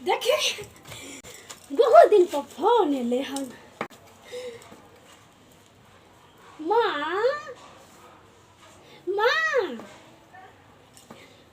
देखी बहुत दिन पर फोन एलै हन। माँ, माँ,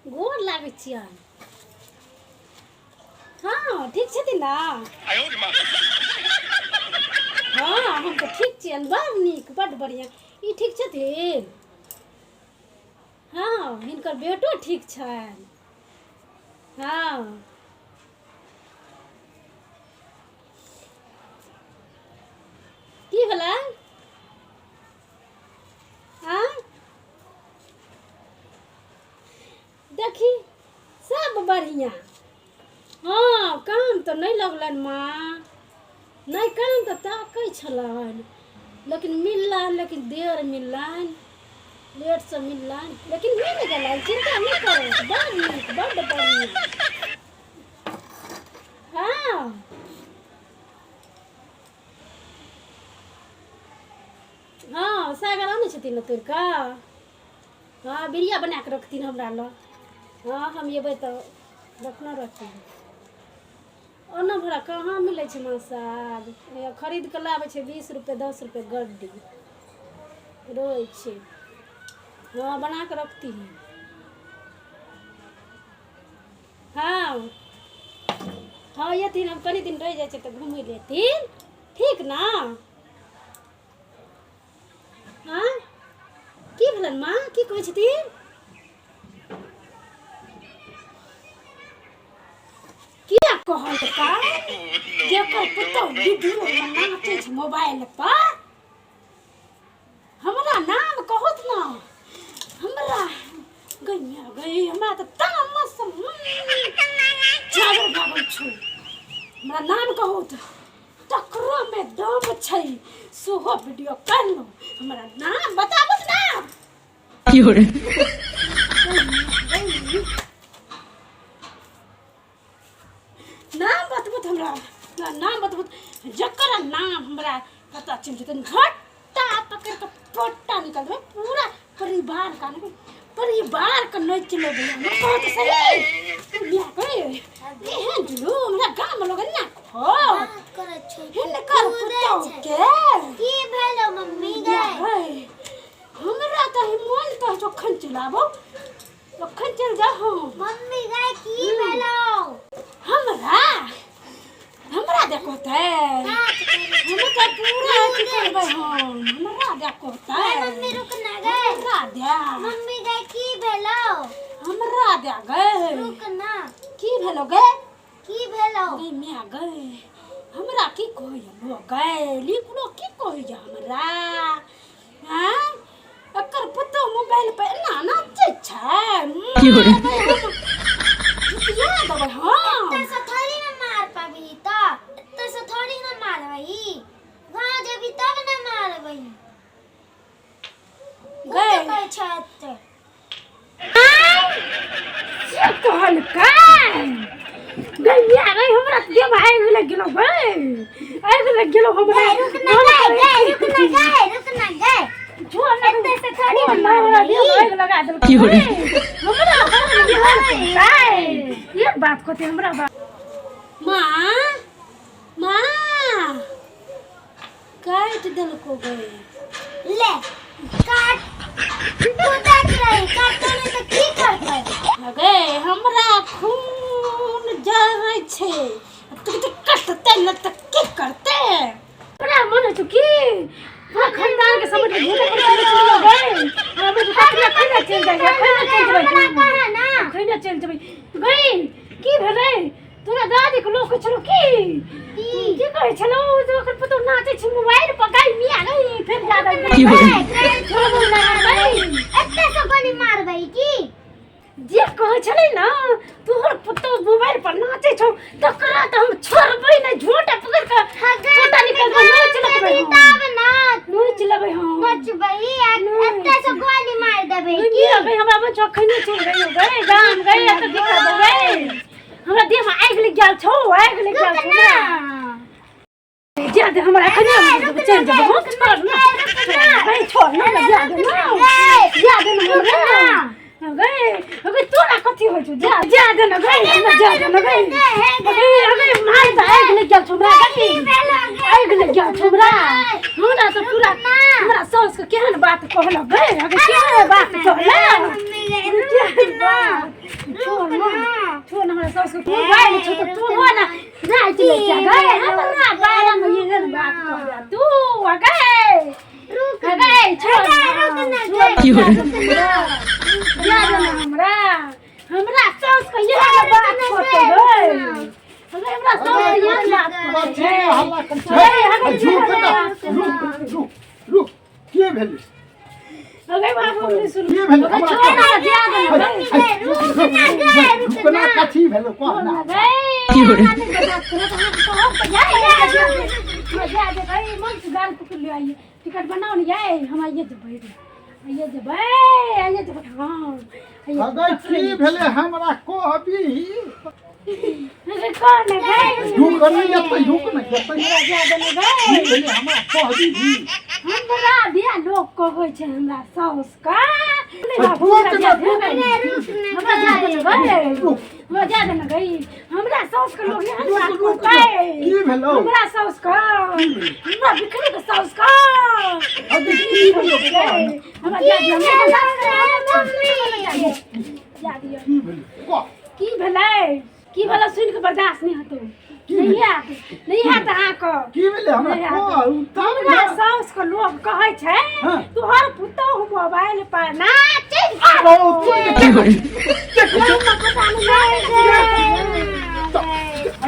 गोर लागै छियनि। हँ, ठीक छथिन ने? हँ, हम तऽ ठीक छियनि, बड़ नीक, बड्ड बढ़िआँ। ई ठीक छथिन? हँ, हिनकर बेटो ठीक छनि। हँ, की भेलै? आँ, देखी, सब बढ़िआँ। हँ, काम तऽ नहि लगलनि माँ, नहि काम तऽ ताकै छलनि, लेकिन मिललनि, लेकिन देर मिललनि, लेटसँ मिललनि, लेकिन मिल गेलनि। चिन्ता नहि करू, बड़ नीक, बड्ड बढ़िआँ। हँ हँ, सागर आनै छथिन ने तोड़ि कऽ। हँ, बिरिया बना कऽ रखथिन हमरा लग। हँ, हम अयबै तऽ रखने रहथिन। ओना भरा कहाँ मिलै छै माँ साग? हैया खरीद कऽ लाबै छै, 20 रुपैए, 10 रुपैए गड्डी रहै छै। हँ, बना कऽ रखती। हँ हँ, अयथिन। हम कनि दिन रहि जाइ छै तऽ घुमै लए अयथिन, ठीक ने? हँ, की भेलनि माँ? की कहै छथिन? किया कहलका जेकर पुतहु वीडियो मे नाचै छै मोबाइल पर, हमरा नाम कहत ना हमरा। गई मिया गई, हमरा तऽ तामस जागर लागल छौ। हमरा नाम कहत, तकरो में दम छै, सेहो वीडियो कर लो। हमरा नाम बताबत ना। 有人， नाम बतबत हमरा ना, नाम बतबत। जकर नाम हमरा पता चलि जेतै, घट्टा पकड़ि कऽ पट्टा निकाल देबै पूरा परिवार का। ने परिवार के नोचि लेबै हम। कहत सही दुनिया के एहन जुलूम हमरा गाम में लोग ना खो बात करै छै। हिनकर कूदै पुतहु छै। के की भेलो मम्मी गै? गै, हमरा तऽ मोन तऽ जखन चलाबो तखन चल जाहो। मम्मी गै, की भेलो? हमरा हमरा देखो ते बात करै हम तऽ पूरा अथी करबै हम। हमरा देखो ते। गै मम्मी, रुक ना गै। हमरा दे। मम्मी गै, की भेलो? हमरा दे गै। रुक ना। की भेलो गै? की भेलो? गै माय गै, हमरा की कहैया लोग गै? लिखलो की कहैया हमरा? आँय, एकर पुतहु मोबाइल पर एना नाचै छै। 有人， जुतिया देबै हम। एतऽ से थोड़ी ना मार पाबी तऽ। एतऽ से थोड़ी ना मारबही, गाँव जेबी तब ने मारबही। गै। कहै छै एते। से कहलकै गै माय गै, हमरा देह आगि लागि गेलौ गै, आगि लागि गेलौ हमरा। गै रुक ना गै, गै रुक ना गै, रुक ना गै। छोड़ ना। एतऽ से थोड़ी छोड़ ना ना, हमरा मारबही। देह आगि लगा देलकै। 有人， हमरा गै, एक बात कहते हमरा बात। माँ, माँ, काटि देलको गै। ले काट, कूदत रही, काटतो नहीं तऽ की करतै? गै, हमरा खून जरै छै। तू तऽ कटतै न तऽ की करतै? हमरा मन होइ छौ की पूरा खानदान के समझ के झूठे पर चले चलि गै। हमरा मन छौ कखने खैने चलि जाइ, खैने चलि जेबै। हमरा कहा ना। खैने चलि जेबै गै। की भेलै तोरा दादी के लोक कहै छलौ की? की? की कहै छलौ जे ओकर पुतहु नाचै छै मोबाइल पर? गै मिया गै, फेर याद आबि 有 गेलै। 人， छोड़बो ना गै। एतऽ से गोली मारबै की? जे कहै छलै ने, तोहर पुतहु मोबाइल पर नाचै छौ, तकरा तऽ हम छोड़बै नहि। झोंटा पकड़ि कऽ पोता निकालि देबै, नोचि लेबै हम। तब ना। नोचि लेबै हम। नोचबही आ एतऽ से गोली मार देबै गै की? मिया गै, हमरा मन छौ अखने चलि गइयो गै गाम गै। एतऽ की करबै गै? हमरा देहमे आगि लागि गेल छौ, आगि लागि गेल रुक छौ। ना। जा दे हमरा, अखने चलि जेबै हम। छोड़ ना गै, छोड़ ना, जा दे ना, जा दे ना हमरा। गए अगे तोरा कथी होइ छौ जा जा दे न गए हमरा जा दे न गए अगे अगे मार त आगि लागि गेल छौ हमरा गति आगि लागि गेल छौ हमरा हमरा तऽ पूरा हमरा साउस के केहन बात कहलक गए अगे केहन बात कहलक केहन बात छोड़ न छोड़ न हमरा साउस के तू गए छौ तऽ तू हो न राति ले जा गए हमरा बारे में एहन बात कहलक तू अगे रुक अगे छोड़ रुक न ना, छोड़ की हो जा दे न हमरा हमरा साउस के एहन बात कहते गए हमरा साउस के एहन बात कथी कहते ने हल्ला करै छै? अरे, हमे रुक ना, रुक रुक रुक के भेलै अगे बाबू ने सुन के भेलै अगे छोड़ ना जा दे ना गए रुक ना कथी भेलै कह ना गए की हो टिकट बनाओ ने ये हम आइए जेबै आइए जेबै आइए जेबै हाँ अगे की भेलै हमरा कहबी अरे कौन है गए रुक ने एतै रुक ने एतै जा दे की गए भेलै हमरा कहबी हमरा दिया लोग कहै छै हमरा साउस का नहि बाबू, हमरा जा दे हमरा जा दे गए हमरा जा दे गई हमरा साउस के लोग एहन बात रुक, रुक, कहतै की भेलौ? हमरा साउस के हमरा बिखरी के साउस के अगे की भेलौ कह ना। हमरा जा दे हमरा जा दिअ की भेलै कह की भेलै की भेलै सुनि कऽ बर्दाश्त नहि हेतौ नहि हैत नहि हैत अहाँके की भेलै हमरा नहि कह हैत। तब हमरा ने साउस के लोग कहै छै हाँ। तोहर पुतोहु मोबाइल पर नाचै ओ, तू ने की हो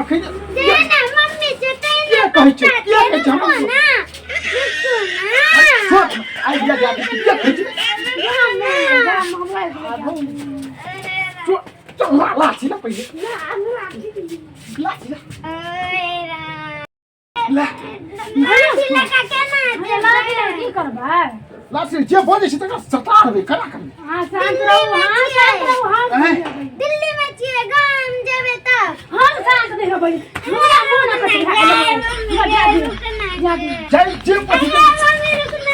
अखन ना मम्मी जेतै के कहै छै के कहै छै हमरा ना रुकू ना छोड़ आइ जा जा के कहै छै छोड़ चल ला लाठी ला पहिले लाठी ला ला लाठी लगा के ना की करबै लाठी जे बजै छै तकरा सतारबै केना करबै अहाँ शान्त रहू अहाँ शान्त रहू हम हैं? दिल्ली में छियै गाम जेबै तब हम शान्त नहि होबै हमरा मोन अकछ भए गेलै हमरा जा दियौ जा दियौ जाइ जे बजै छै मम्मी रुक ना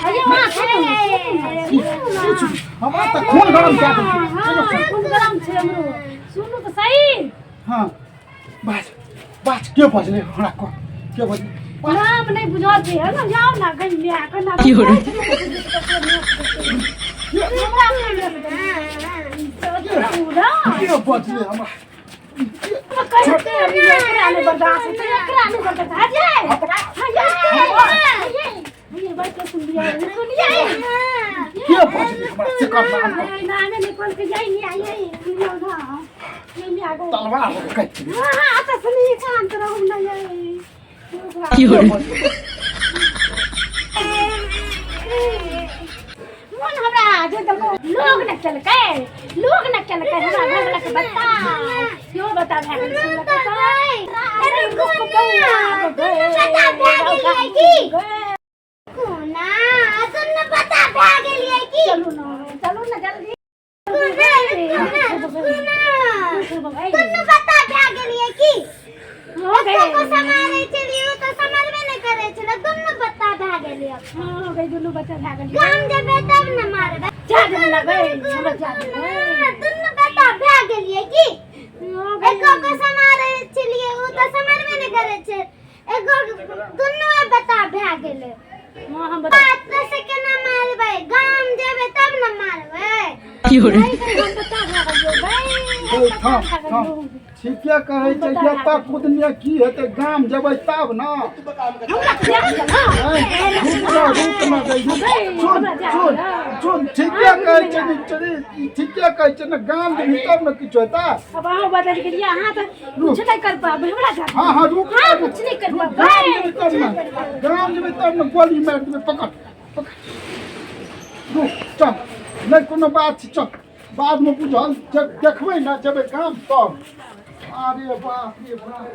अरे वहाँ सुनू ने, सुनू ने, सुनू ने। हमरा तऽ खून गरम कए देलकै हाँ, खून गरम छै हमरो सुनू तऽ सही हँ बाज बाज के बजलै हमरा कह के बजलै बाज नाम नहि बुझल छै है ना जाओ ना कहीं ले आके ना की हो रे? के बजलै हमरा के बजलै हमरा से कर नाम कह तलवार लऽ कऽ काटि देबै। की हो के बजलै मन हमरा जे देखो लोग न केलकै लोग न केलकै हमरा घर वाला के बता यो बता भए गेल सुनलकै अरे रुकू ना पता भए गेलियै की कोना दुनू पता भए गेलियै की चलू न चलू न जल्दी कोना कोना दुनू पता भए गेलियै की हो गए एको समारै छलियै ओ तऽ समारबे नहि करै छलै दुनू बत्ता भए गेलियै हो गए दुनू बच्चा भए गेल गाम जेबै तब ने मारबै जा दे लगै हमरा जा दे दुनू बत्ता भए गेलियै की हो गए एको को समारै छलियै ओ तऽ समारबे नहि करै छै एगो दुनू बत्ता भए गेलै हां हम बता पात्र से केना मारबै गाम जेबै तब ने मारबै की हो नहीं हम बता भए गेलियै ओ, थाम थाम ठीके कहै छै एतऽ कुदने की हेतै गाम जेबै तब ने हमरा जा दे ना रुक ना रुक ना गई सुन सुन सुन ठीके कहै छै ने चली ई ठीके कहै छै ने गाम जेबही तब ने किछु हेतै अब अहाँ बदल गेलियै अहाँ तऽ कुछ नहि कर पाबै हमरा जा हाँ हाँ रुक हाँ रुक कुछ नहीं कर रुक, पाबै गाम जेबै तब ने गाम जेबै तब ने गोली मारि देबै पकड़ पकड़ रुक चल नहि कोनो बात छै चल बादमे बुझल जब देखबै ने जेबै गाम तब अरे बाप रे बाप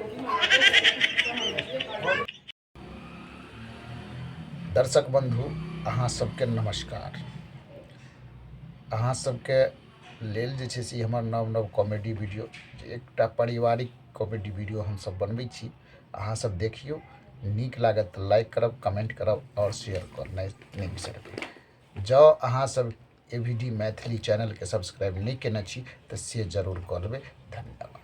दर्शक बन्धु अहाँ सबके नमस्कार अहाँ सबके लेल जे छै से ई हमर नव नव कॉमेडी वीडियो जे एकटा पारिवारिक कॉमेडी वीडियो हमसब बनबै छी अहाँ सब देखियौ नीक लागत तऽ लाइक करब कमेंट करब आओर शेयर करनाइ नहि बिसरबै जँ अहाँ सब ए वी डी मैथिली चैनलके सब्सक्राइब नहि केने छी तऽ से जरूर कऽ लेबै। धन्यवाद।